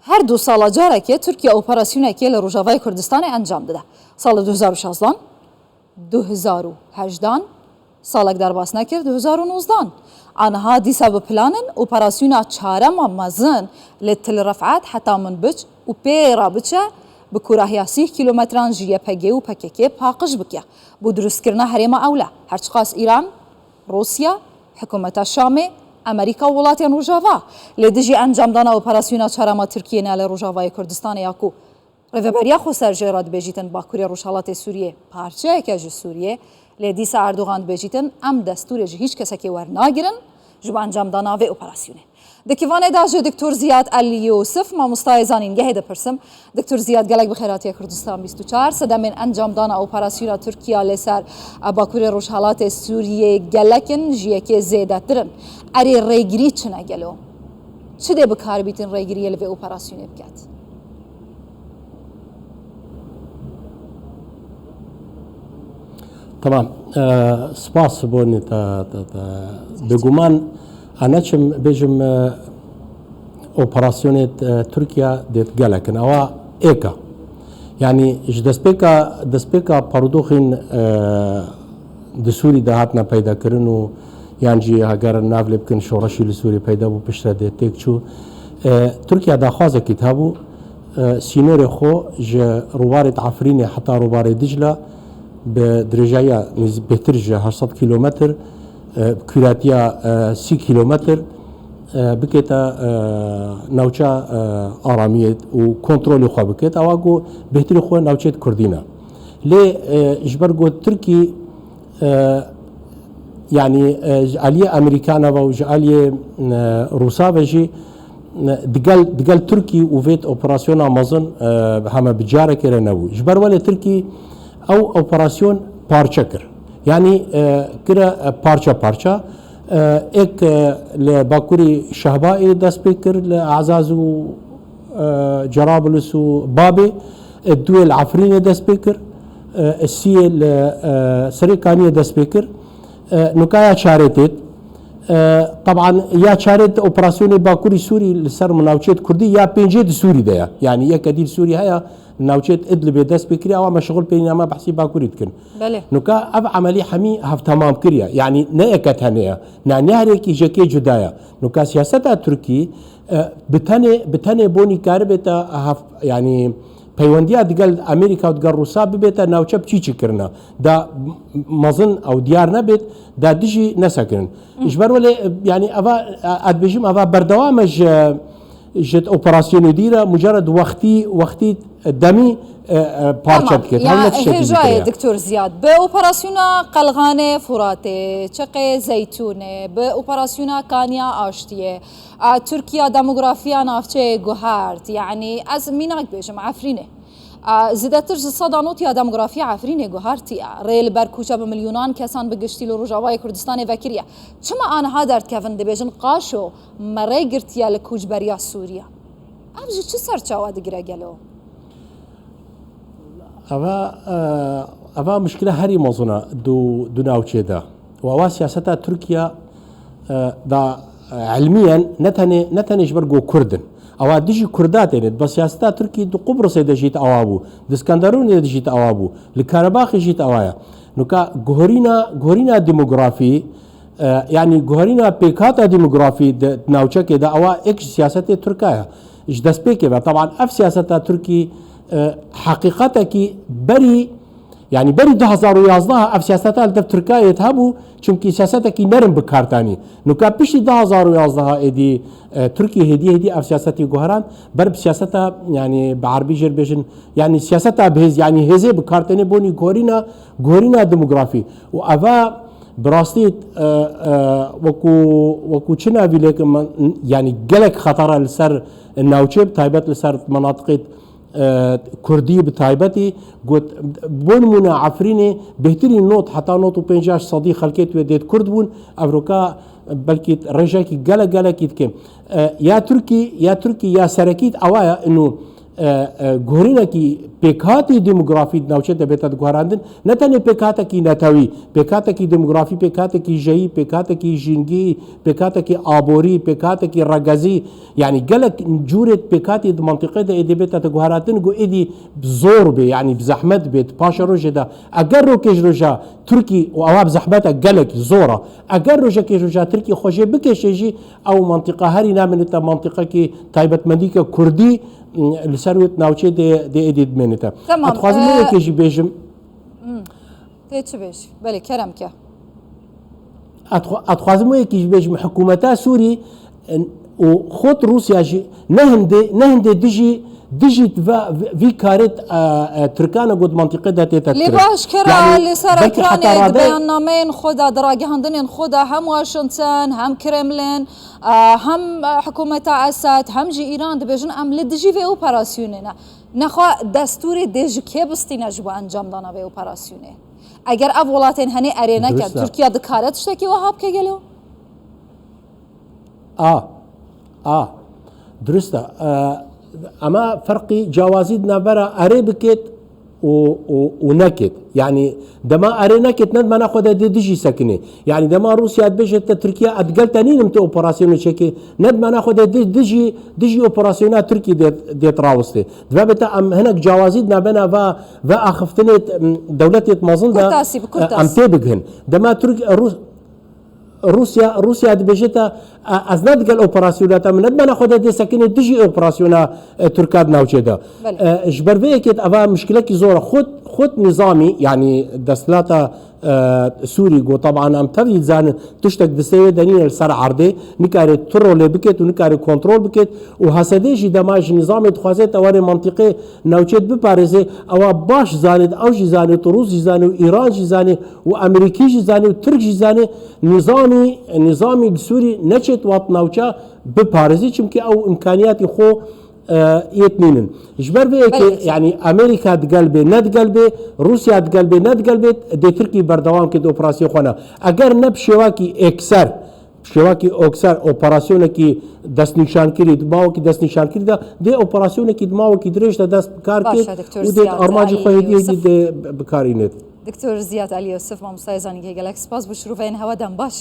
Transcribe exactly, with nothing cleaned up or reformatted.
Her du sala carekê Tirkiye operasyonekê li Rojavayê Kurdistanê encam dide. Sala du hezar û şazdan, du hezar û hejdan, salek derbas nekir, du hezar û nozdan. Aniha dîsa bi plan in operasyona çarema mezin li Til Refat heta Minbic û pê re biçe, bi kûrahiya sîh kîlometran ji Y P G û P K K paqij bike. Bo dirustkirina herêma ewle, her çiqas Îran, Rûsya, hikûmeta Şamê, Amerîka û welatên Rojava li dijî encamdana operasyona çarema Tirkiyê ne li Rojavayê Kurdistanê ya ku Rêveberiya Xweser jê re dibêjîtin Bakurê Rojhelatê Sûriyê parçeyeke ji Sûriyê, lê dîsa Erdogan dibêjîtin, em destûrê ji hîç kesekê wernagirin ji bo encamdana vê operasyonê. Di kivanê de ji Doktor Ziyad El Yûsif, mamostayê zanîngehê dipirsim. Doktor Ziyad, gelek bi xêr hatiye Kurdistan bîst û çar. Sedemên encamdana operasyona Tirkiya li ser Bakurê Rojhelatê Sûriyê gelek in, ji yekê zêdetir in. Erê rêgirî çi ne gelo? Çi dê bi kar bîtin rêgiriyê li vê operasyonê biket? Tamam. Ee, spas bonî te, te, te. Bêguman, e, neçim bêjim, e, operasyonê, e, Tirkiye dê gelek in. Ewa êka. Yani ji destpêka, destpêka parodoxên, e, di Sûrî de hatine peyda kirin û yan jî heger nav lê bikin şoreşî li Sûrî peyda bû, piştre dê têk çû. E, Tirkiye daxwazekî hebû, e, sînorê xwe ji rûbarê Efrînê heta rûbarê Dicla bi dirêjayiya nêz-, bêhtir ji heşt sed kîlometr, e, bi kûratiya, e, sî kîlometr, e, bikête, e, navça, e, aramiyê û kontrolê xwe bikêt. Ewa ku bêhtirî xwe navçeyê Kurdî ne. Lê, e, ji ber ku Tirkî, e, yanî, e, ji aliyê Amerîkana ve û ji aliyê, e, Rûsa ve jî, e, digel, digel Tirkî û vêt operasyona mezin, e, heme bi carekê re nebû. Ji ber welê Tirkî ew operasyon parçe kir. Yanî, e, kire, e, parça parça. E, êk, e, li bakurî Şehbayê dest pê kir, li Azaz û, e, Cerablus û Babê, e, duê li Efrînê dest pê kir, e, siyê li, e, Serê Kaniyê dest pê kir. E, nuka ya çarê têt. E, teban ya çarê di operasyonê Bakurî Sûrî li ser navçeyê Kurdî ya pêncê di Sûrî de ye. Yanî yeke dî li Sûrî heye, navçeyê Idlibê dest pê kiriye, ewa me şixul pê nîne, me behsî Bakurî dikin. Belê. Nuka ev emelî hemî hevtemam kiriye. Yanî ne yeke tenê ye. Ne, ne herêkî jekê cuda ye. Nuka siyaseta Tirkî, e, bi tenê, bi tenê bonî karibête hev-, yanî peywendiya digel Amerîka û digel Rûsa bibête navçe bi çîçî kirine. Da m-, mezin ew diyar nebêt, da dijî nesekirin. Ji ber welê, e, yanî eva, e, ez dibêjim, eva berdewam e ji, ji operasyonê dî re, mucared wextî, wextî demî, e, e, parçe Tamam. dikêt. Her Ya ne tiştekî hêjayê dikiriye. Doktor Ziyad, bi operasyona Qelxanê Furatê, Çiqê Zeytûnê, bi operasyona Kaniya Aştiyê, a, Tirkiya demografiya navçeyê guhert. Yanî ez mînak bêjim, Efrînê. A, zêdetir ji seda nod ya demografiya Efrînê guhertiye. Rê li ber koça bi milyonan kesan bi giştî li Rojavayê Kurdistanê vekiriye. Çima aniha derdkevin dibêjin qaşo me rê girtiye li koçberiya Sûriye? Ev ji çi serçawa digire gelo? Eva, e, eva mişkile herî mezin e du, du navçê de. Û ewa siyaseta Tirkiye, e, da, e, ilmiyen ne tenê, ne tenê ji ber ku Kurd in. Ewa dijî Kurda têne. Bi siyaseta Tirkî di Qubrisê de jî ewa bû. Di Skenderûnê de jî ewa bû. Li Karabaxê jî ewa ye. Nuka guherîna, guherîna demografî, e, yanî guherîna pêkhata demografî di navçekê de ewa êk ji siyasetê Tirka ye. Ji destpêkê ve, teban ev siyaseta Tirkî, e, heqîqetekî berî, yanî berî du hezar û yazdeh ev siyaseta li dev Tirkayê de hebû, çimkî siyasetekî nerin bi kar tanî. Nuka piştî du hezar û yazdeh êdî, e, Tirkî hêdî hêdî ev siyasetî guheran, ber bi siyaseta, yanî bi erbî jê re bêjin, yanî siyaseta bi hêz, yanî hêzê bi kar têne bonî guherîna, guherîna demografî. Û eva bi rastî, e, e, wekû, wekû çi navî lêk, yanî gelek xetara li ser navçê, bi taybet li ser menatiqê, e, Kurdî bi taybetî, got, bo nimûne Efrînê bêhtirî nod heta nod û pênc sedî xelkê wê dê Kurd bûn, evroka belkî rêjekî gelek gelekî dike. E, ya Tirkî, ya Tirkî ya serekî ewa ye, ino e, e, guherînekî pêkhatî demografî di navçê de bête diguherandin, ne tenê pêkhatekî netewî, pêkhatekî demografî, pêkhatekî jeyî, pêkhatekî jîngî, pêkhatekî aborî, pêkhatekî regezî, yanî gelek cûrê pêkhatî di mantîqê de êdî bête diguherantin ku êdî zor bê, yanî bi zehmet bê, di paşerojê de. Eger rokêj roja Tirkî, û ewa bi zehmet e, gelekî zor e, eger rojekê roja Tirkî xwe jê bikêşê jî, ew mantîqa herî namîne te mantîqekî taybetmendîke kurdî, li ser wê navçê dê, dê êdî dimênite. Tamam, Ez dixwazim e, yekê jî bêjim. Hmm. Tê çi bêj? Belê, kerem ke. Ez dixwa-, ez dixwazim wê yekê jî bêjim, hikûmeta Sûrî, e, û xwet Rûsya jî ne hindê, ne hindê dijî, dijî ve, vî karê, e, e, Tirkan e ku di mantîqê de tête Lê kirin. Baş kira, Yanî, lê ser belkî ekranê heta di rade beyannameyên xwe de, di ragihandinên xwe de hem Washington, hem Kremlin, e, hem, e, hikûmeta Esad, hem jî Îran dibêjin, em li dijî vê operasyonê ne. Nexwe destûrê dê ji kê bistîne ji bo encamdana vê operasyonê? Eger ev welatên henê erê neke, Dirust e. Tirkiye dikare tiştekî wiha bike gelo? A, a, dirust e. E, ema ferqî cawazî di navbera erê bikêt û, û, û nekêt. Yanî dema erê nekêt, ne di mena xwe de dê dijî sekinê. Yanî dema Rûsya dibêje te Tirkiye, ez digel te nînim tu operasyonê çekê, ne di mena xwe de dê dijî, dijî operasyona Tirkî dê, dê rawistê. Dibe bête em hinek cawazî di navbena va, va axiftinê, em, dewletê mezin de, Kurtasî, bi kurtas. Em tê bigihin. Dema Tirk-, Rûs-, Rûsya, Rûsya dibêje te, e, ez ne digel operasyona te, min ne di mena xwe de dê sekinê dijî operasyona, e, Tirka di navçê de. Belê. E, ji ber vê yekê eva mişkilekî zor e. Xwet, xwet nizamî, yanî desthilata, e, Sûrî, ku teban em tevî dizanin tiştek di sêwê de nîne li ser erdê, nikare tu rolê bikêt û nikare kontrol bikêt û H S D jî dema ji nizamê dixwaze te warê mantîqê navçê biparêze, ewa baş zanê, ew jî zanê, tu Rûs jî zanê û Îran jî zanê û Amerîkî jî zanê û Tirk jî zanê, Nizamî, nizamî li Sûrî neçêt wat navça biparêzî, çimkî ew îmkaniyatî xwe, e, yêt nînin. Ji ber vê yekê, Belê. yanî Amerîka digel bê, ne digel bê, Rûsya digel bê, ne digel bê, dê Tirkî berdewam kê di operasyonê xwe ne. Eger ne bi şêwakî êkser, bi şêwakî êkser operasyonekî destnîşankirî, di mawekî destnîşankirî de, dê operasyonekî di mawekî dirêj de dest bi kar Baş kêt e, Doktor û dê Ziyad armancî Elî xwe hêdî hêdî Yusuf. dê bi kar înêt. Doktor Ziyad Elî Yusuf, mamostayê zanîngehê, gelek spas bo şiroveyên hewa, dem baş.